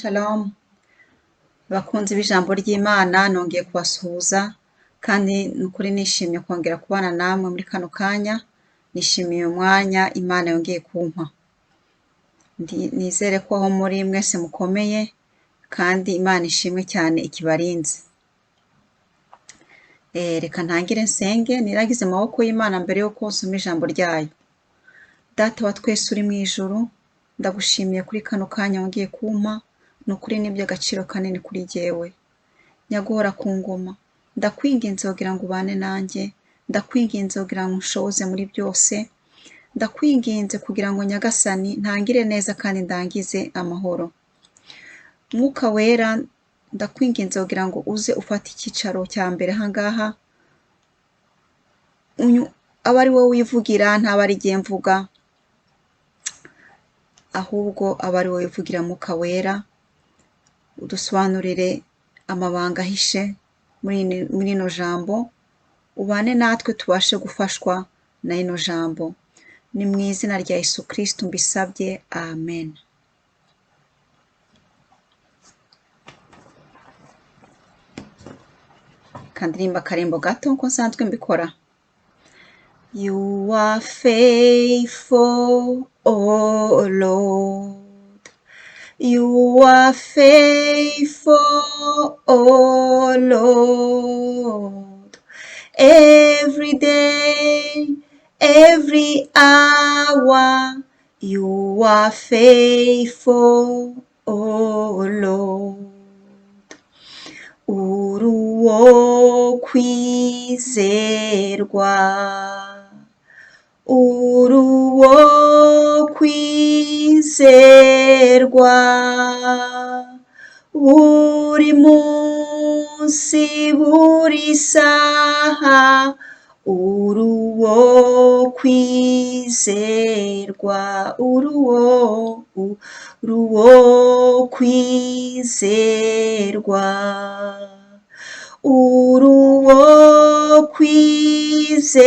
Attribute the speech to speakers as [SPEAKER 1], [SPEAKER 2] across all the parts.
[SPEAKER 1] Shalom bakunzi b'ijambo ry'Imana, nongeye kubasuhuza kandi ni ukuri nishimye kongera kubana namwe muri kano kanya, nishimiye umwanya Imana yongeye kumpa. Nizere ko aho muri mwese mukomeye kandi Imana ishimwe cyane ikibarinze. Reka ntangire nsenge niragize amaboko y'Imana mbere y'uko nsoma ijambo ryayo. Data wa twese uri mu ijuru, ndagushimiye kuri kano kanya wongeye kumpa, ni ukuri ni iby'agaciro kanini kuri jyewe. Nyaguhora ku ngoma, ndakwinginze kugira ngo ubane nanjye, ndakwinginze kugira ngo unshoboze muri byose, ndakwinginze kugira ngo Nyagasani ntangire neza kandi ndangize amahoro. Mwuka wera, ndakwinginze kugira ngo uze ufate icyicaro cya mbere aha ngaha, abe ari wowe wivugira, ntabe ari jye mvuga, ahubwo abe ari wowe wivugira. Mwuka wera, udusobanurire amabanga ahishe muri rino jambo, ubane natwe tubashe gufashwa na rino jambo. Ni mu izina rya Yesu Kristo mbisabye, amen. Kandirimba akarembo gato nkuko nsanzwe mbikora. You are faithful, O Lord. You are faithful, O Lord. Every day, every hour, you are faithful, O Lord. Uri uwo kwizerwa, uri uwo kwizerwa, buri munsi, buri saha, uri uwo kwizerwa, uri uwo kwizerwa, uri uwo kwizerwa,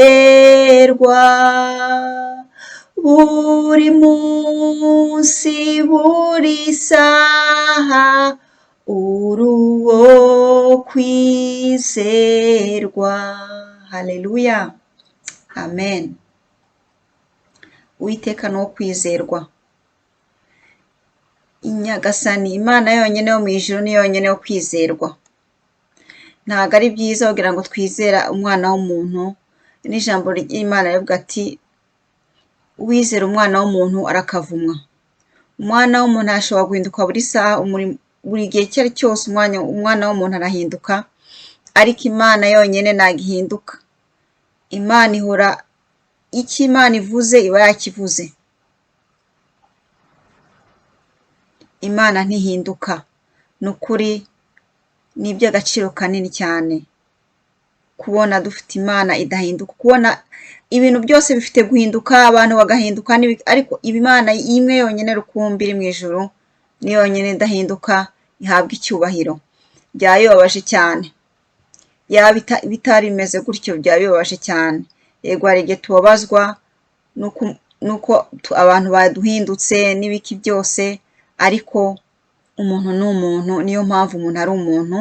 [SPEAKER 1] buri munsi, buri saha, uri uwo kwizerwa. Haleluya, amen. Uwiteka ni uwo kwizerwa. Nyagasani Imana yonyine yo mu ijuru ni yonyine yo kwizerwa. Ntabwo ari byiza kugira ngo twizere umwana w'umuntu, n'ijambo ry'Imana rivuga ati uwizera umwana w'umuntu arakavumwa. Umwana w'umuntu ashobora guhinduka buri saha, buri gihe icyo ari cyose umwana w'umuntu arahinduka, ariko Imana yonyine ntabwo ihinduka. Imana ihora, icyo Imana ivuze iba yakivuze. Imana ntihinduka. Ni ukuri ni iby'agaciro kanini cyane kubona dufite Imana idahinduka, kubona ibintu byose bifite guhinduka, abantu bagahinduka, ariko Imana imwe yonyine rukumbi iri mu ijuru ni yonyine idahinduka, ihabwa icyubahiro. Byaba bibabaje cyane, yaba bitari bimeze gutyo, byaba bibabaje cyane. Yego hari igihe tubabazwa nuko abantu baduhindutse n'ibiki byose, ariko umuntu ni umuntu, niyo mpamvu umuntu ari umuntu,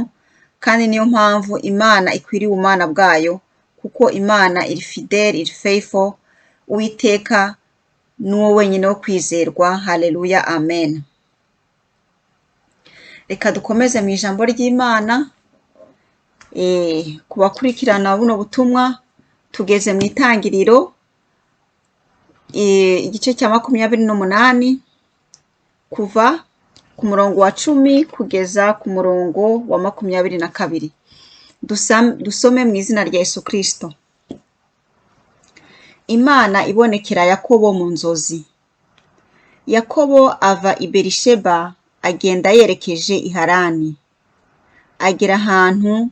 [SPEAKER 1] kandi niyo mpamvu Imana ikwiriye ubumana bwayo, kuko Imana iri fidele, iri faithful. Uwiteka ni wo wenyine wo kwizerwa. Haleluya, amen. Reka dukomeze mu ijambo ry'Imana. Ku bakurikirana buno butumwa, tugeze mu itangiriro, igice cya 28, kuva ku murongo wa 10 kugeza ku murongo wa 22. Dusome mu izina rya Yesu Kristo. Imana ibonekera Yakobo mu nzozi. Yakobo ava i Berisheba agenda yerekeje i Harani. Agera ahantu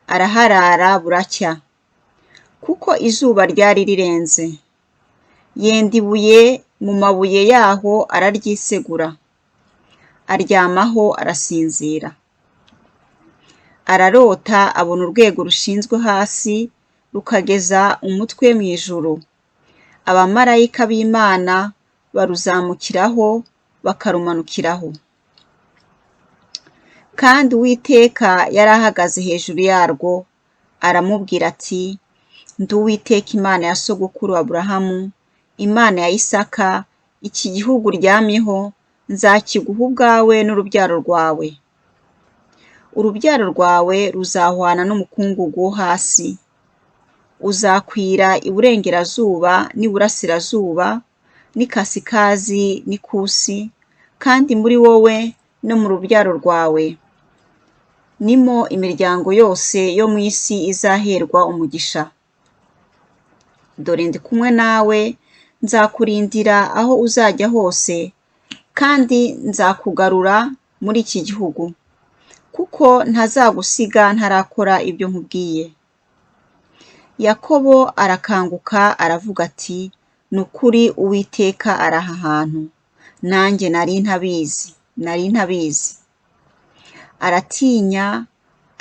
[SPEAKER 1] araharara buracya, kuko izuba ryari rirenze. Yenda ibuye mu mabuye yaho araryisegura, aryamaho arasinzira. Ararota abona urwego rushinzwe hasi rukageza umutwe mu ijuru. Abamarayika b'Imana baruzamukiraho bakarumanukiraho. Kandi Uwiteka yari ahagaze hejuru yarwo, aramubwira ati: Ndi Uwiteka Imana ya sogokuru Aburahamu, Imana ya Isaka, iki gihugu uryamyeho nzakiguha ubwawe n'urubyaro rwawe. Urubyaro rwawe ruzahwana n'umukungugu wo hasi, uzakwira iburengerazuba n'iburasirazuba, n'ikasikazi n'ikusi, kandi muri wowe no mu rubyaro rwawe nimo imiryango yose yo mu isi izaherwa umugisha. Dore ndi kumwe nawe, nzakurindira aho uzajya hose, kandi nzakugarura muri iki gihugu, kuko ntazagusiga ntarakora ibyo nkubwiye. Yakobo arakanguka aravuga ati: Ni ukuri Uwiteka ari aha hantu, nanjye nari ntabizi, nari ntabizi. Aratinya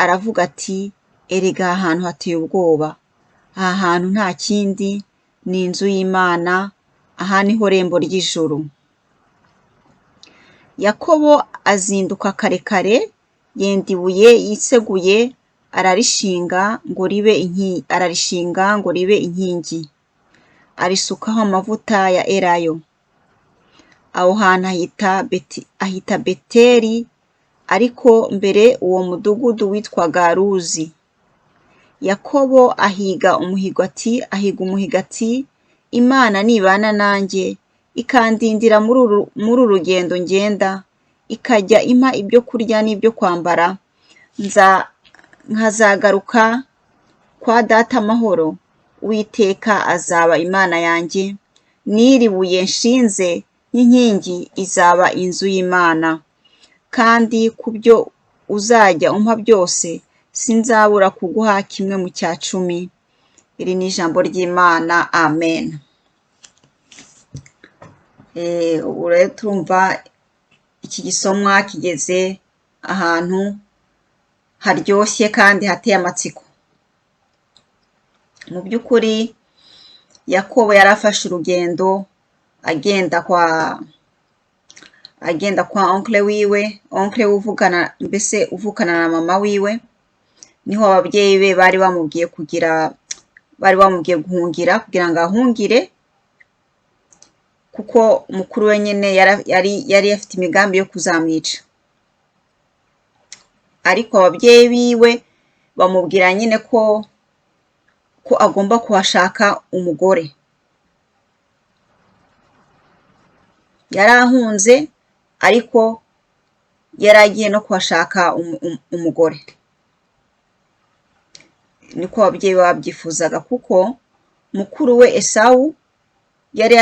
[SPEAKER 1] aravuga ati: Erega aha hantu hateye ubwoba, aha hantu nta kindi, ni inzu y'Imana, aha niho rembo ry'ijuru. Yakobo azinduka kare kare, yenda ibuye yiseguye, ararishinga ngo ribe ararishinga ngo ribe inkingi, arisukaho amavuta ya elayo. Aho hantu ahita Beteli, ariko mbere uwo mudugudu witwaga Luzi. Yakobo ahiga umuhigo ati: Imana nibana nanjye, ikandindira muri uru rugendo ngenda, ikajya impa ibyo kurya n'ibyo kwambara, nkazagaruka kwa data amahoro, Uwiteka azaba Imana yanjye, n'iri buye nshinze nk'inkingi izaba inzu y'Imana. Kandi ku byo uzajya umpa byose, sinzabura kuguha kimwe mu cya cumi. Iri ni ijambo ry'Imana, amen. Ubu rero turumva iki gisomwa kigeze ahantu haryoshye kandi hateye amatsiko. Mu by'ukuri Yakobo yari afashe urugendo agenda kwa oncle wiwe, oncle uvukana, mbese uvukana na mama wiwe, niho ababyeyi be bari bamubwiye kugira, bari bamubwiye guhungira kugira ngo ahungire, kuko mukuru we nyine yari afite imigambi yo kuzamwica. Ariko ababyeyi biwe bamubwira nyine ko agomba kuhashaka umugore. Yari ahunze ariko yari agiye no kuhashaka umugore. Niko ababyeyi be babyifuzaga, kuko mukuru we Esawu yari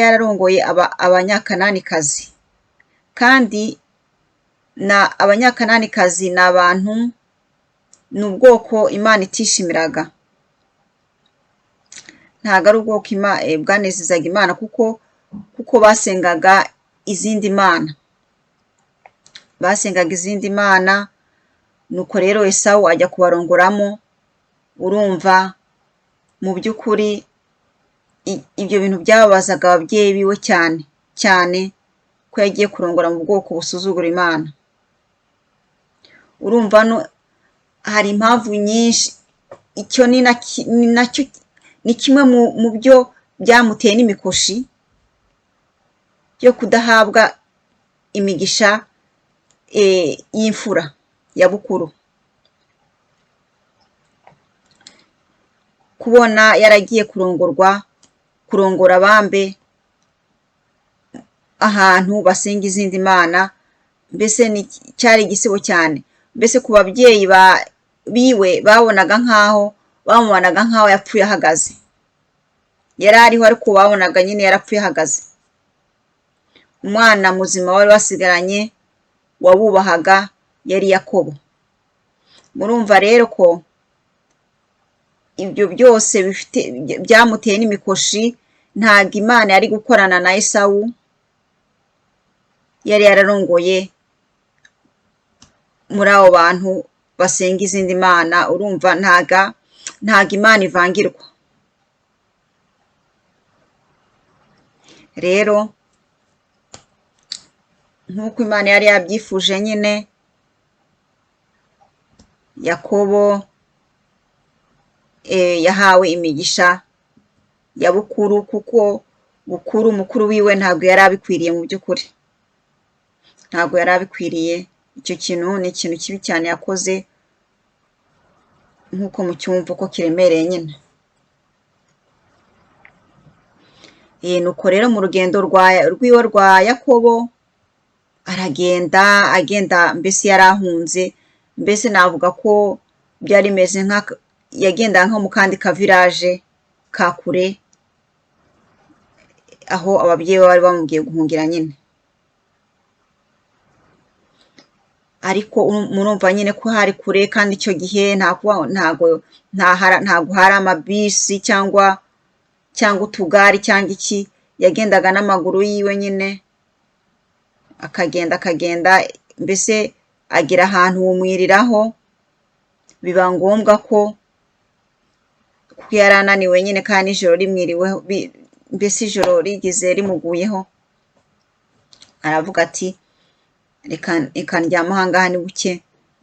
[SPEAKER 1] yararongoye abanyakananikazi, kandi na abanyakananikazi ni abantu, ni ubwoko Imana itishimiraga. Ntabwo ari ubwoko bwanezezaga Imana, kuko basengaga izindi mana, basengaga izindi mana. Nuko rero Esawu ajya kubarongoramo. Urumva mu by'ukuri ibyo bintu byababazaga ababyeyi biwe cyane cyane, ko yagiye kurongora mu bwoko busuzugura Imana. Urumva hari impamvu nyinshi, icyo ni nacyo ni kimwe mu byo byamuteye n'imikoshi yo kudahabwa imigisha y'imfura ya bukuru. Kubona yaragiye kurongora abambe ahantu basenga izindi mana, mbese cyari igisibo cyane. Mbese ku babyeyi biwe babonaga nkaho, bamubonaga nkaho yapfuye ahagaze. Yari ariho ariko babonaga nyine yarapfuye ahagaze. Umwana muzima wari wasigaranye wabubahaga yari Yakobo. Murumva rero ko ibyo byose bifite byamuteye n'imikoshi. Ntabwo Imana yari gukorana na Esawu, yari yararongoye muri abo bantu basenga izindi mana. Urumva ntago Imana ivangirwa. Rero nk'uko Imana yari yabyifuje nyine, Yakobo yahawe imigisha ya bukuru, kuko bukuru mukuru wiwe ntabwo yari abikwiriye mu by'ukuri, ntabwo yari abikwiriye. Icyo kintu ni ikintu kibi cyane yakoze, nk'uko mucyumva ko kiremereye nyine. Nuko rero mu rugendo rwiwe rwa Yakobo aragenda agenda, mbese yari ahunze, mbese navuga ko byari bimeze nka yagendaga nko mu kandi kaviraje ka kure, aho ababyeyi be bari bamubwiye guhungira nyine. Ariko murumva nyine ko hari kure, kandi icyo gihe ntabwo hari amabisi cyangwa utugari cyangwa iki, yagendaga n'amaguru yiwe nyine, akagenda akagenda, mbese agera ahantu bumwiriraho, biba ngombwa ko kuko yari ananiwe nyine kandi ijoro rimwiriweho, mbese ijoro rigize rimuguyeho, aravuga ati reka ndyame aha ngaha nibucye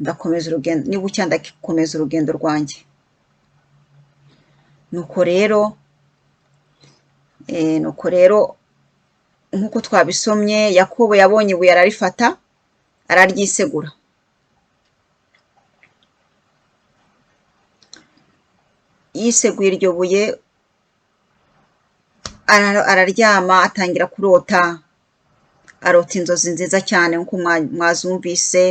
[SPEAKER 1] ndakomeza urugendo, nibucya ndakomeza urugendo rwanjye. Nuko rero nk'uko twabisomye, Yakobo yabonye ibuye ararifata araryisegura. Yiseguye iryo buye araryama, atangira kurota, arota inzozi nziza cyane nk'uko mwazumvise,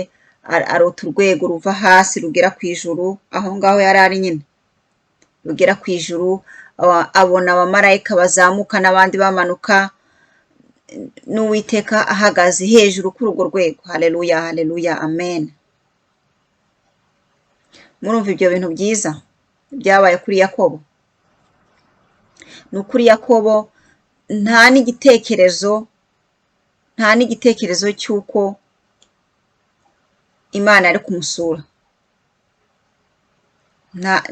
[SPEAKER 1] arota urwego ruva hasi rugera ku ijuru, aho ngaho yari ari nyine, rugera ku ijuru, abona abamarayika bazamuka n'abandi bamanuka, n'Uwiteka ahagaze hejuru kuri urwo rwego. Haleluya, haleluya, amen. Murumva ibyo bintu byiza byabaye kuri Yakobo. Ni ukuri Yakobo nta n'igitekerezo cy'uko Imana yari kumusura,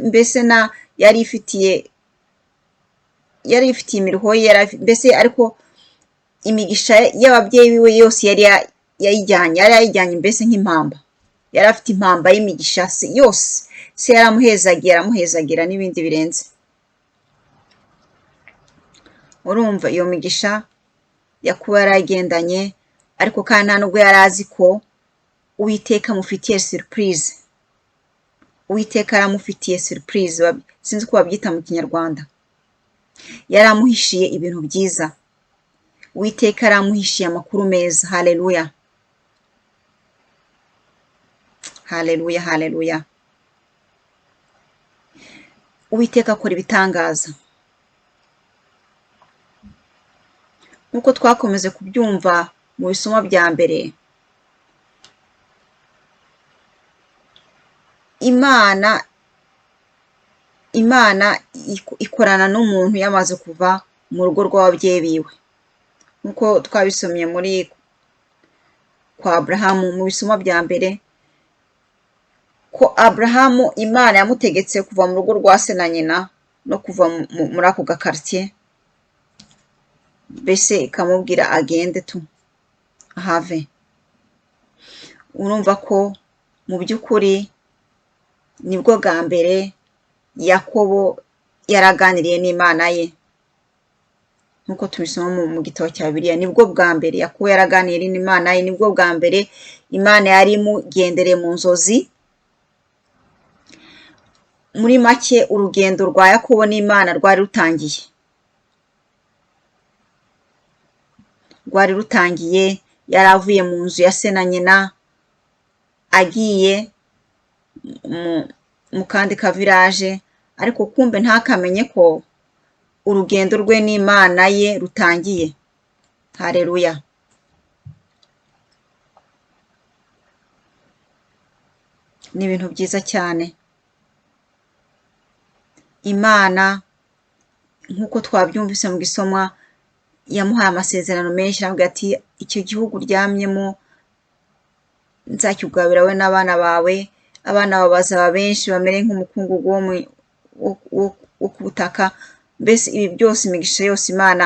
[SPEAKER 1] mbese yari ifitiye imiruho ye, mbese ariko imigisha y'ababyeyi biwe yose yari yayijyanye, yari yayijyanye mbese nk'impamba, yari afite impamba y'imigisha yose, se yaramuhezagiye, aramuhezagira n'ibindi birenze. Urumva iyo migisha Yakobo yarayigendanye, ariko kandi nta nubwo yari azi ko Uwiteka amufitiye surprise. Uwiteka aramufitiye surprise, sinzi uko babyita mu Kinyarwanda. Yaramuhishiye ibintu byiza. Uwiteka yaramuhishiye amakuru meza. Haleluya, haleluya, haleluya. Uwiteka akora ibitangaza. Nk'uko twakomeze kubyumva mu bisomo bya mbere, Imana ikorana n'umuntu yamaze kuva mu rugo rw'ababyeyi biwe, nk'uko twabisomye muri kwa Aburahamu mu bisomo bya mbere, ko Aburahamu Imana yamutegetse kuva mu rugo rwa se na nyina no kuva muri ako gakaritsiye, mbese ikamubwira agende tu ahave. Urumva ko mu by'ukuri nibwo bwa mbere Yakobo yaraganiriye n'Imana ye, nk'uko tubisoma mu gitabo cya Bibiliya. Nibwo bwa mbere Yakobo yaraganiriye n'Imana ye, nibwo bwa mbere Imana yari imugendereye mu nzozi. Muri make urugendo rwa Yakobo n'Imana rwari rutangiye, yari avuye mu nzu ya se na nyina, agiye mu kandi kaviraje, ariko kumbe ntakamenye ko urugendo rwe n'Imana ye rutangiye. Haleluya. Ni ibintu byiza cyane. Imana nk'uko twabyumvise mu gisomwa, yamuhaye amasezerano menshi, aramubwira ati icyo gihugu uryamyemo nzakigabira wowe n'abana bawe, abana bawe bazaba benshi bamere nk'umukungugu wo ku butaka. Mbese ibi byose, imigisha yose Imana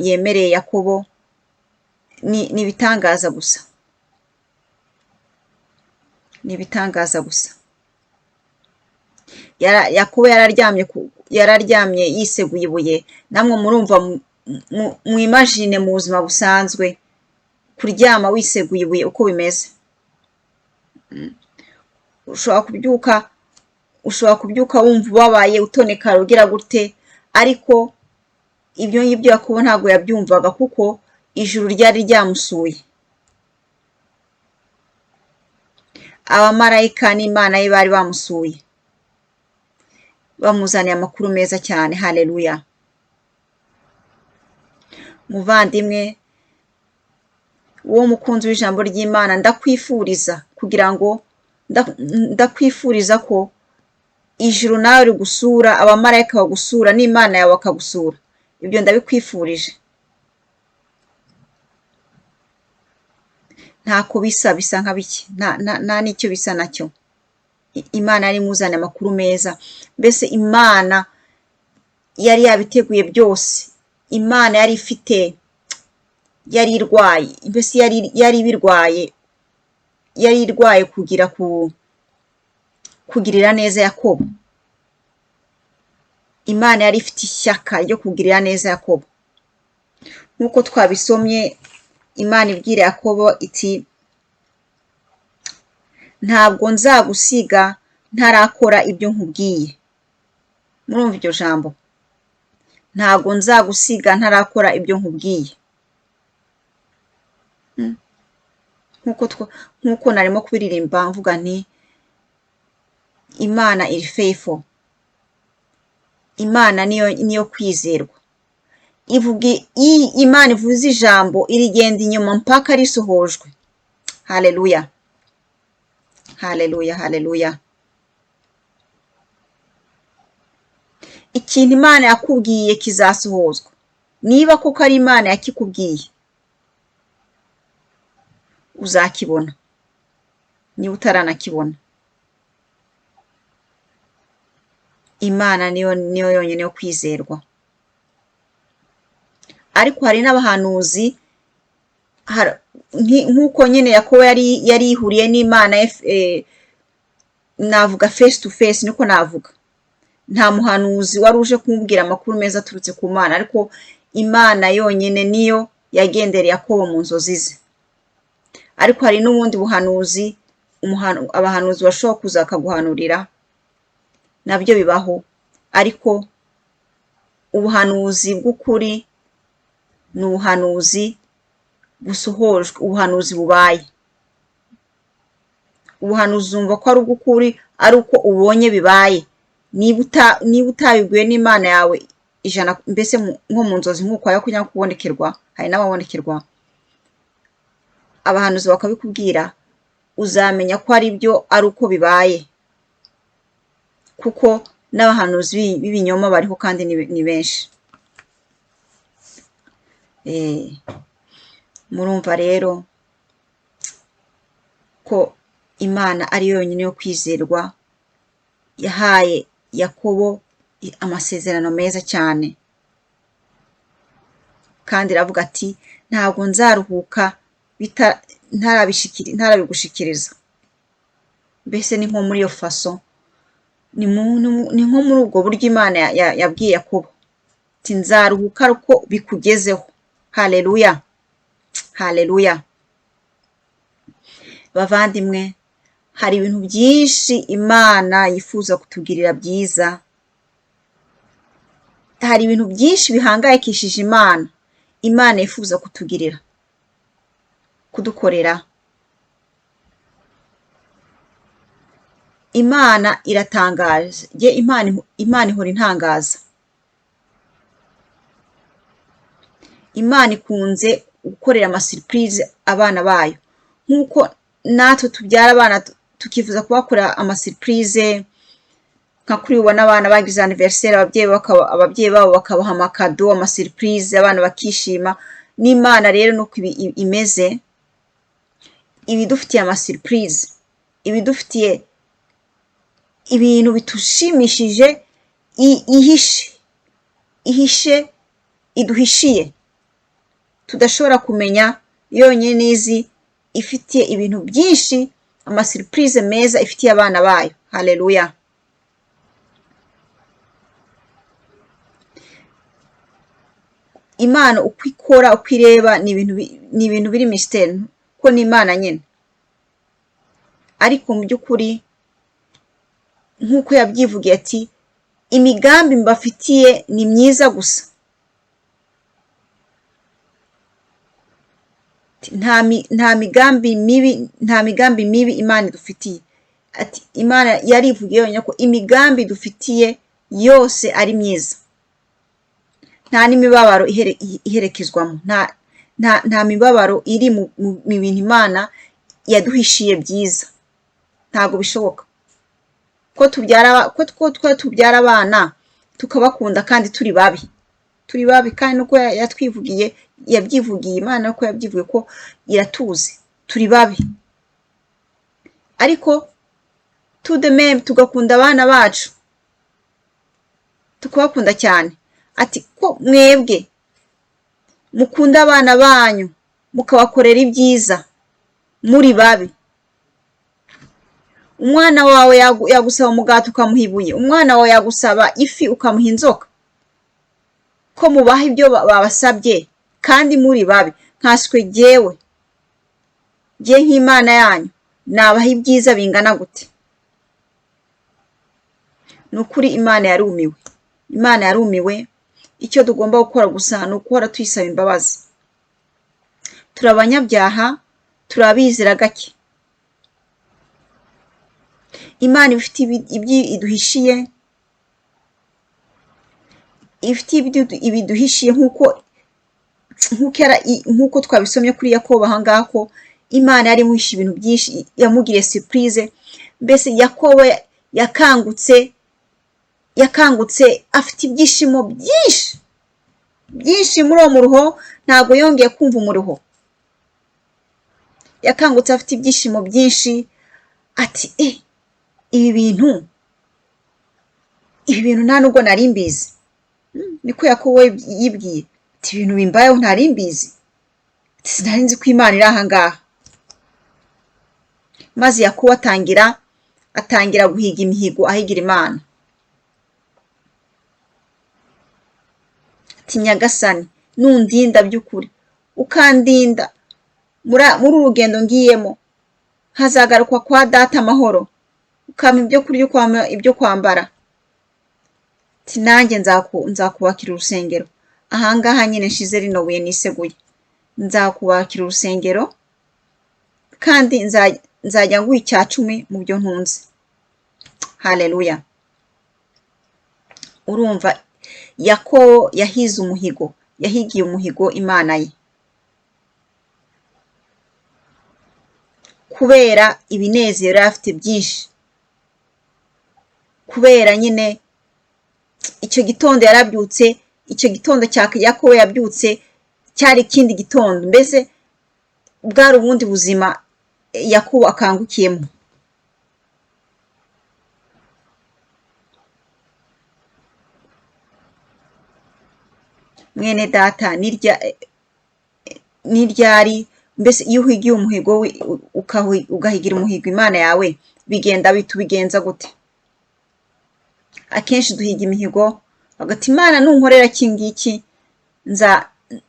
[SPEAKER 1] yemereye Yakobo ni ibitangaza gusa. Ni ibitangaza gusa. Yakobo yararyamye yiseguye ibuye. Namwe murumva, mwimagine mu buzima busanzwe kuryama wiseguye ibuye uko bimeze. Ushobora kubyuka wumva ubabaye, utonekara, ugira gute, ariko ibyo ngibyo Yakobo ntabwo yabyumvaga, kuko ijuru ryari ryamusuye. Abamarayika n'Imana ye bari bamusuye, bamuzaniye amakuru meza cyane. Haleluya! Muvandimwe, wowe mukunzi w'ijambo ry'Imana, ndakwifuriza kugira ngo ndakwifuriza ko ijuru nawe rigusura, abamarayika bagusura, n'Imana yawe bakagusura. Ibyo ndabikwifurije. Ntako bisa, bisa nka bike, nta n'icyo bisa nacyo. Imana yari imuzaniye amakuru meza, mbese Imana yari yabiteguye byose. Imana yari ifite, yari irwaye, mbese yari ibirwaye, yari irwaye kugira ku kugirira neza Yakobo. Imana yari ifite ishyaka ryo kugirira neza Yakobo. Nk'uko twabisomye, Imana ibwira Yakobo iti: "Ntabwo nzagusiga ntarakora ibyo nkubwiye." Murumva iryo jambo? "Ntabwo nzagusiga ntarakora ibyo nkubwiye." Nk'uko narimo kubiririmba mvuga nti Imana iri faithful, Imana niyo kwizerwa. Ivuga, Imana ivuze ijambo, irigenda inyuma mpaka risohojwe. Haleluya, haleluya, haleluya! Ikintu Imana yakubwiye kizasohozwa, niba koko ari Imana yakikubwiye. Uzakibona niba utaranakibona. Imana niyo yonyine yo kwizerwa. Ariko hari n'abahanuzi, nk'uko nyine Yakobo yari yihuriye n'Imana, navuga face to face, niko navuga. Nta muhanuzi wari uje kumubwira amakuru meza aturutse ku Mana, ariko Imana yonyine niyo yagendereye Yakobo mu nzozi ze. Ariko hari n'ubundi buhanuzi, abahanuzi bashobora kuza bakaguhanurira, nabyo bibaho. Ariko ubuhanuzi bw'ukuri ni ubuhanuzi busohojwe, ubuhanuzi bubaye. Ubuhanuzi uzumva ko ari ubw'ukuri ari uko ubonye bibaye. Niba utabibwiwe n'Imana yawe ijana, mbese nko mu nzozi, nk'uko ayo kujya kubonekerwa, hari n'ababonekerwa, abahanuzi bakabikubwira, uzamenya ko ari byo ari uko bibaye, kuko n'abahanuzi b'ibinyoma bariho kandi ni benshi. Murumva rero ko Imana ari yo yonyine yo kwizerwa. Yahaye Yakobo amasezerano meza cyane, kandi iravuga ati: "Ntabwo nzaruhuka ntarabigushikiriza." Mbese ni nko muri iyo façon, ni nko muri ubwo buryo Imana yabwiye Yakobo iti: "Nzaruhuka ari uko bikugezeho." Haleluya, haleluya! Bavandimwe, hari ibintu byinshi Imana yifuza kutugirira byiza. Hari ibintu byinshi bihangayikishije Imana, Imana yifuza kutugirira, kudukorera. Imana iratangaje. Jye Imana ihora intangaza. Imana ikunze gukorera amasurprise abana bayo, nk'uko natwe tubyara abana tukifuza kubakorera amasurprise, nka kuri ubona abana bagize anniversaire, ababyeyi babo bakabaha amakado, amasurprise, abana bakishima. N'Imana rero nuko imeze, ibidufitiye amasurprise, ibidufitiye ibintu bitushimishije, ihishe, iduhishiye, tudashobora kumenya, yonyine izi, ifitiye ibintu byinshi Amasurprise meza ifitiye abana bayo. Haleluya. Imana uko ikora, uko ireba, ni ibintu biri mystère, kuko ni Imana nyine. Ariko mu by'ukuri nk'uko yabyivugiye ati imigambi mbafitiye ni myiza gusa, nta migambi mibi, nta migambi mibi Imana idufitiye. Ati Imana yarivugiye yonyine ko imigambi dufitiye yose ari myiza, nta n'imibabaro iherekezwamo, nta mibabaro iri mu bintu Imana yaduhishiye byiza. Ntabwo bishoboka ko tubyara abana tukabakunda kandi turi babi, turi babi. Kandi nuko yatwivugiye, yabyivugiye Imana nuko yabyivugiye ko iratuzi, turi babi, ariko tout de même tugakunda abana bacu, tukabakunda cyane. Ati ko mwebwe mukunda abana banyu mukabakorera ibyiza muri babi. Umwana wawe yagusaba umugati ukamuha ibuye, umwana wawe yagusaba ifi ukamuha inzoka. Ko mubaha ibyo babasabye kandi muri babi, nkaswe jyewe, jye nk'Imana yanyu nabaha ibyiza bingana gute? Ni ukuri Imana yarumiwe, Imana yarumiwe. Icyo tugomba gukora gusa ni uguhora tuyisaba imbabazi. Turi abanyabyaha, turi abizera gake. Imana ifite ibyo iduhishiye, ifite ibyo ibiduhishiye, nk'uko twabisomye kuri Yakobo aha ngaha, ko Imana yari imuhishe ibintu byinshi, yamugiriye surprise. Mbese Yakobo yakangutse afite ibyishimo byinshi byinshi muri uwo muruho, ntabwo yongeye kumva umuruho. Yakangutse afite ibyishimo byinshi, ati ibi bintu nta nubwo nari mbizi. Niko Yakobo yibwiye, ati ibintu bimbayeho ntari mbizi, ati sinari nzi ko Imana iri aha ngaha. Maze Yakobo atangira guhiga imihigo, ahigira Imana, ati Nyagasani, nundinda by'ukuri, ukandinda muri uru rugendo ngiyemo, nkazagaruka kwa data amahoro, ukampa ibyo kurya, ukampa ibyo kwambara, ati nanjye nzakubakira urusengero ahangaha nyine nshize rino buye niseguye, nzakubakira urusengero kandi nzajya nguha icya 10 mu byo ntunze. Haleluya. Urumva Yakobo yahize umuhigo, yahigiye umuhigo Imana ye kubera ibinezero yari afite byinshi, kubera nyine icyo gitondo yarabyutse, icyo gitondo cya Yakobo yabyutse cyari ikindi gitondo, mbese bwari ubundi buzima Yakobo akangukiyemo. Mwene data, ni ryari mbese iyo uhigiye umuhigo, ugahigira umuhigo Imana yawe, bigenda bite? Ubigenza gute? Akenshi duhiga imihigo hagati, Imana nunkorera iki ngiki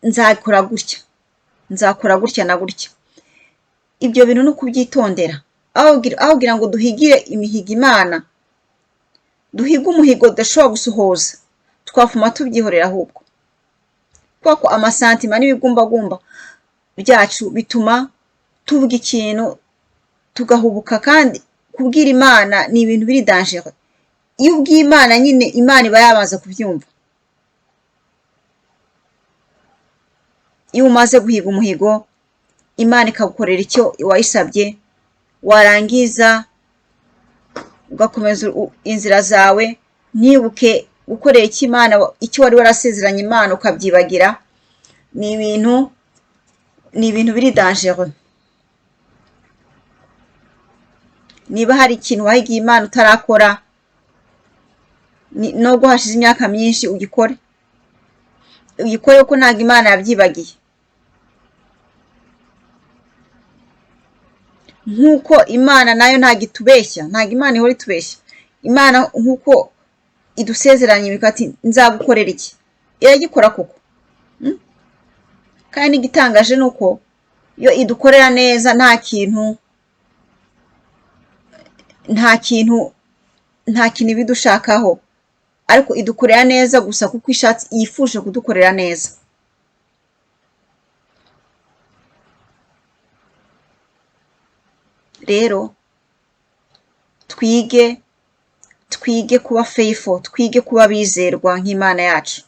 [SPEAKER 1] nzakora gutya, nzakora gutya na gutya. Ibyo bintu ni ukubyitondera. Aho kugira ngo duhigire imihigo Imana, duhige umuhigo tudashobora gusohoza, twafuma tubyihorera ahubwo, kubera ko amasentiments n'ibigumbagumba byacu bituma tuvuga ikintu tugahubuka. Kandi kubwira Imana ni ibintu biri dangereux. Iyo ubwiye Imana nyine, Imana iba yabanza kubyumva. Iyo umaze guhiga umuhigo, Imana ikagukorera icyo wayisabye, warangiza ugakomeza inzira zawe, ntibuke gukorera icyo Imana, icyo wari warasezeranye Imana, ukabyibagira, ni ibintu biri dangereux. Niba hari ikintu wahigiye Imana utarakora, nubwo hashize imyaka myinshi, ugikore, ugikore, kuko ntabwo Imana yabyibagiye. Nk'uko Imana nayo ntabwo itubeshya, ntabwo Imana ihora itubeshya. Imana nk'uko idusezeranya ati nzagukorera iki, iragikora koko. Kandi n'igitangaje ni uko iyo idukorera neza nta kintu nta kintu nta kintu ibidushakaho, ariko idukorera neza gusa kuko ishatse, yifuje kudukorera neza. Rero twige kuba faithful, twige kuba bizerwa nk'Imana yacu.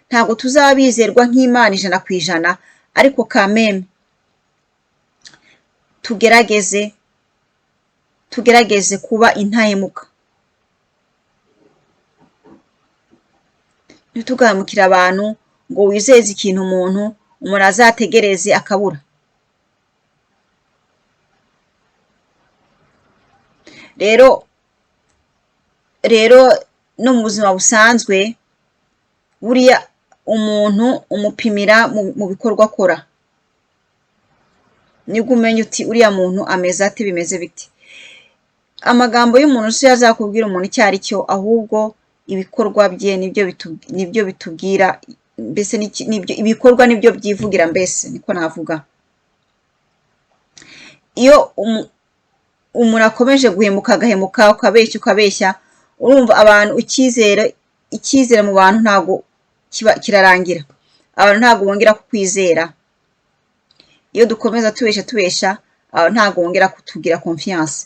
[SPEAKER 1] Ntabwo tuzaba bizerwa nk'Imana 100%, ariko kameme tugerageze kuba intahemuka. Ntitugahemukire abantu ngo wizeze ikintu umuntu azategereze akabura. Rero no mu buzima busanzwe, buriya umuntu umupimira mu bikorwa akora, nibwo umenya uti uriya muntu ameze ate, bimeze bite. Amagambo y'umuntu si yo azakubwira umuntu icyo ari cyo, ahubwo ibikorwa bye nibyo bitubwira, mbese ibikorwa nibyo byivugira, mbese niko navuga. Iyo umuntu akomeje guhemuka agahemuka, ukabeshya ukabeshya, urumva abantu icyizere mu bantu ntabwo kirarangira, abantu ntabwo bongera kukwizera. Iyo dukomeza tubeshya tubeshya, abantu ntabwo bongera kutugira confiance.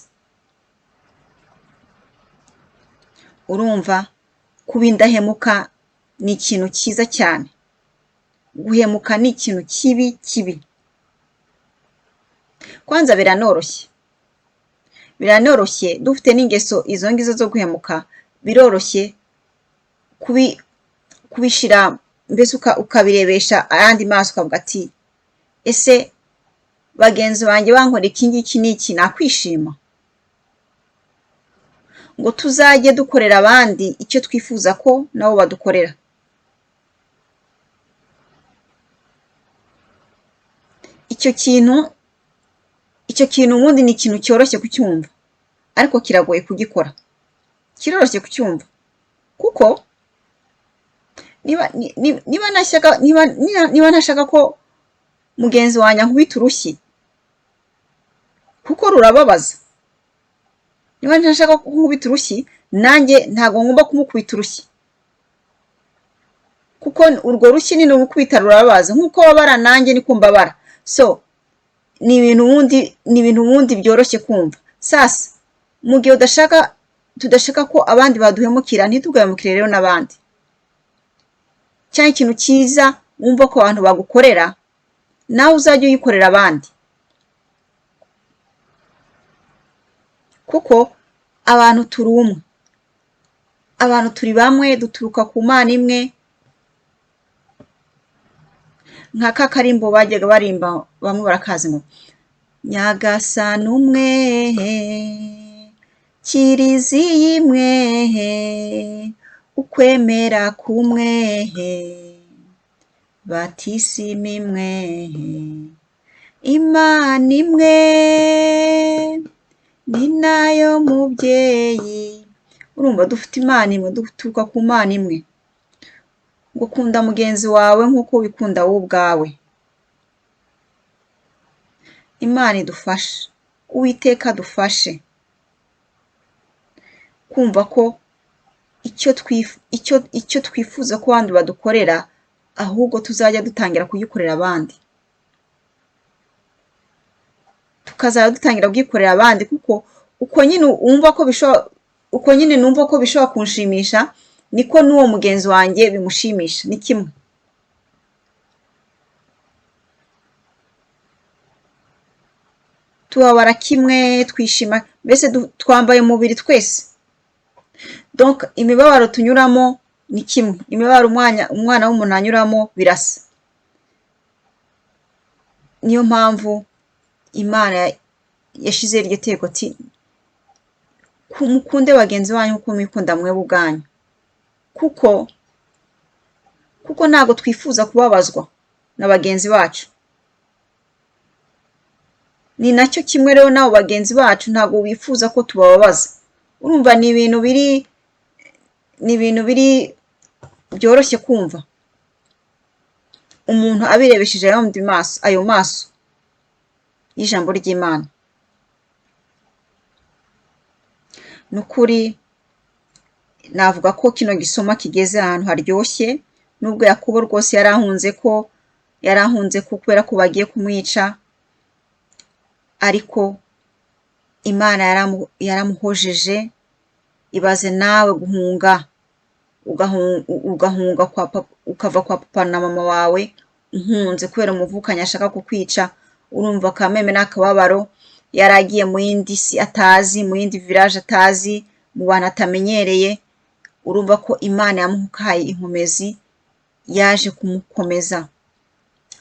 [SPEAKER 1] Urumva kuba indahemuka ni ikintu cyiza cyane, guhemuka ni ikintu kibi kibi. Kwanza biranoroshye, biranoroshye dufite n'ingeso izo ngizo zo guhemuka, biroroshye kubishyira mbese ukabirebesha ayandi maso, ukavuga ati ese bagenzi banjye bankora iki ngiki n'iki, nakwishima? Ngo tuzajye dukorera abandi icyo twifuza ko nabo badukorera. Icyo kintu ubundi ni ikintu cyoroshye kucyumva, ariko kiragoye kugikora. Kiroroshye kucyumva kuko niba ntashaka ko mugenzi wanjye ankubita urushyi kuko rurababaza, niba ntashaka ko nkubita urushyi, nanjye ntabwo ngomba kumukubita urushyi, kuko urwo rushyi ni urukubita rurababaza, nk'uko babara nanjye niko mbabara. So ni ibintu ubundi byoroshye kumva. Sasa mu gihe tudashaka ko abandi baduhemukira, ntitugahemukire rero n'abandi. Cyangwa ikintu cyiza wumva ko abantu bagukorera, nawe uzajya uyikorera abandi, kuko abantu turi umwe, abantu turi bamwe, duturuka ku Mana imwe. Nka ka karimbo bajyaga barimba, bamwe barakazi ngo Nyagasani umwe, Kiliziya imwe, ukwemera kumwe, batisimu imwe, Imana imwe, ni nayo mubyeyi. Urumva dufite Imana imwe, duturuka ku Mana imwe. Ngo kunda mugenzi wawe nk'uko wikunda wowe ubwawe. Imana idufashe, Uwiteka adufashe kumva ko icyo twifuza ko abandi badukorera, ahubwo tuzajya dutangira kugikorera abandi, tukazajya dutangira kugikorera abandi, kuko uko nyine wumva ko bishobora, uko nyine numva ko bishobora kunshimisha, niko n'uwo mugenzi wanjye bimushimisha, ni kimwe. Tubabara kimwe, twishima, mbese twambaye umubiri twese. Donc imibabaro tunyuramo ni kimwe, imibabaro umwana w'umuntu anyuramo birasa. Niyo mpamvu Imana yashyizeho iryo tegeko ati mukunde bagenzi banyu nk'uko mwikunda mwebwe ubwanyu, kuko ntabwo twifuza kubabazwa na bagenzi bacu. Ni nacyo kimwe rero n'abo bagenzi bacu, ntabwo bifuza ko tubababaza. Urumva ni ibintu biri, ni ibintu biri byoroshye kumva umuntu abirebesheje ayo maso y'ijambo ry'Imana. Ni ukuri navuga ko kino gisoma kigeze ahantu haryoshye, nubwo Yakobo rwose yari ahunze ko kubera ko bagiye kumwica, ariko Imana yaramuhojeje. Ibaze nawe guhunga, ugahunga kwa papa, ukava kwa papa na mama wawe uhunze kubera umuvukanyi ashaka kukwica. Urumva kameme n'akababaro, yari agiye mu yindi si atazi, mu yindi village atazi, mu bantu atamenyereye. Urumva ko Imana yamuhaye inkomezi, yaje kumukomeza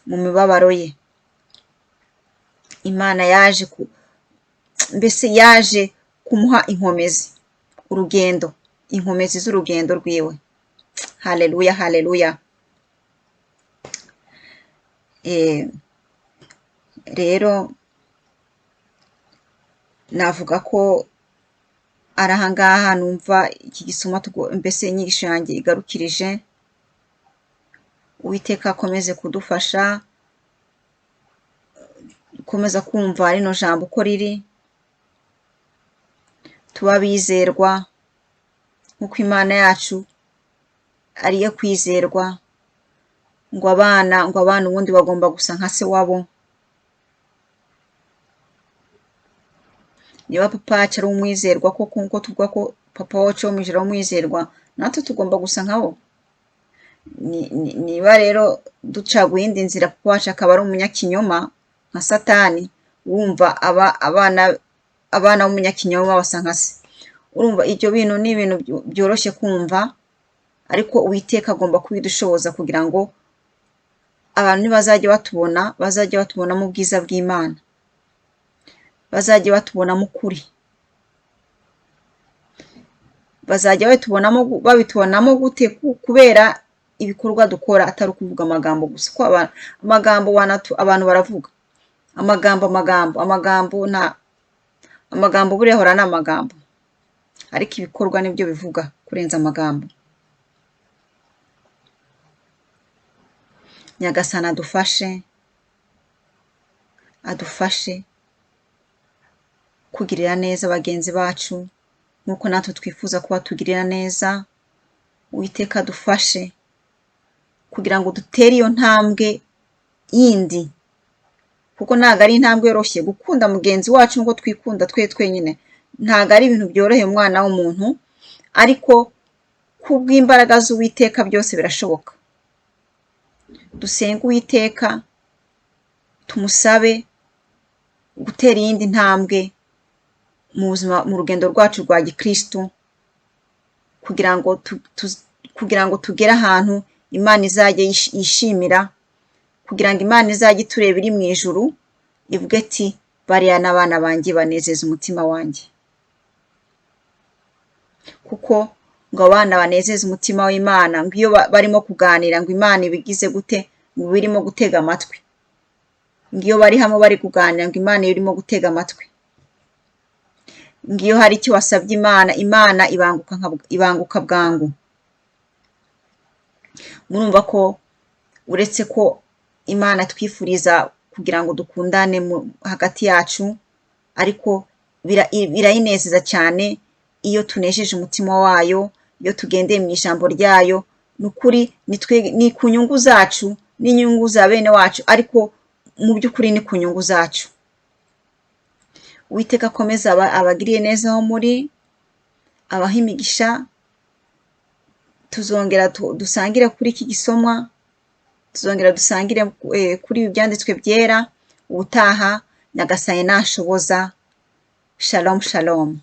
[SPEAKER 1] mu mibabaro ye. Imana yaje ku, mbese yaje kumuha inkomezi, urugendo, inkomezi z'urugendo rwiwe. Haleluya, haleluya. Rero navuga ko ari ahangaha numva iki gisoma, mbese inyigisho yanjye igarukirije. Uwiteka akomeze kudufasha gukomeza kumva rino jambo uko riri, tuba abizerwa nk'uko Imana yacu ari iyo kwizerwa, ngo abana ubundi bagomba gusa nka se wabo. Niba papa wacu ari umwizerwa koko, nk'uko tuvuga ko papa wacu wo mu ijuru ari umwizerwa, natwe tugomba gusa nkabo. Niba rero ducaguye iyindi nzira, papa wacu akaba ari umunyakinyoma nka Satani, wumva abana b'umunyakinyoma basa nka se. Urumva ibyo bintu ni ibintu byoroshye kumva, ariko Uwiteka agomba kubidushoboza kugira ngo abantu nibazajya batubona, bazajya batubonamo ubwiza bw'Imana, bazajya batubonamo ukuri, bazajya babitubonamo gute? Kubera ibikorwa dukora, atari ukuvuga amagambo gusa. Ko amagambo abantu baravuga amagambo, amagambo, amagambo, nta amagambo buriya ahora ni amagambo, ariko ibikorwa nibyo bivuga kurenza amagambo. Nyagasani adufashe, adufashe kugirira neza bagenzi bacu nk'uko natwe twifuza kuba tugirira neza. Uwiteka adufashe kugira ngo dutere iyo ntambwe yindi, kuko ntabwo ari intambwe yoroshye gukunda mugenzi wacu nk'uko twikunda twe twenyine. Ntabwo ari ibintu byoroheye umwana w'umuntu, ariko kubw'imbaraga z'Uwiteka byose birashoboka. Dusenge Uwiteka, tumusabe gutera iyindi ntambwe mu buzima, mu rugendo rwacu rwa gikristo, kugira ngo tugere ahantu Imana izajya yishimira, kugira ngo Imana izajye itureba iri mu ijuru ivuge ati bariya n'abana banjye banezeza umutima wanjye. Kuko ngo abana banezeze umutima w'Imana, ngo iyo barimo kuganira ngo Imana ibigize gute, ngo iba irimo gutega amatwi. Ngo iyo bari hamwe bari kuganira ngo Imana iba irimo gutega amatwi. Ngo iyo hari icyo wasabye Imana, Imana ibanguka bwangu. Murumva ko uretse ko Imana twifuriza kugira ngo dukundane hagati yacu, ariko birayinezeza cyane iyo tunejeje umutima wayo, iyo tugendeye mu ijambo ryayo. Ni ukuri ni ku nyungu zacu n'inyungu za bene wacu, ariko mu by'ukuri ni ku nyungu zacu. Uwiteka akomeze abagiriye neza aho muri, abahe imigisha. Tuzongera dusangire kuri iki gisomwa, tuzongera dusangire kuri ibi byanditswe byera ubutaha. Nyagasani nashoboza. Shalom, shalom.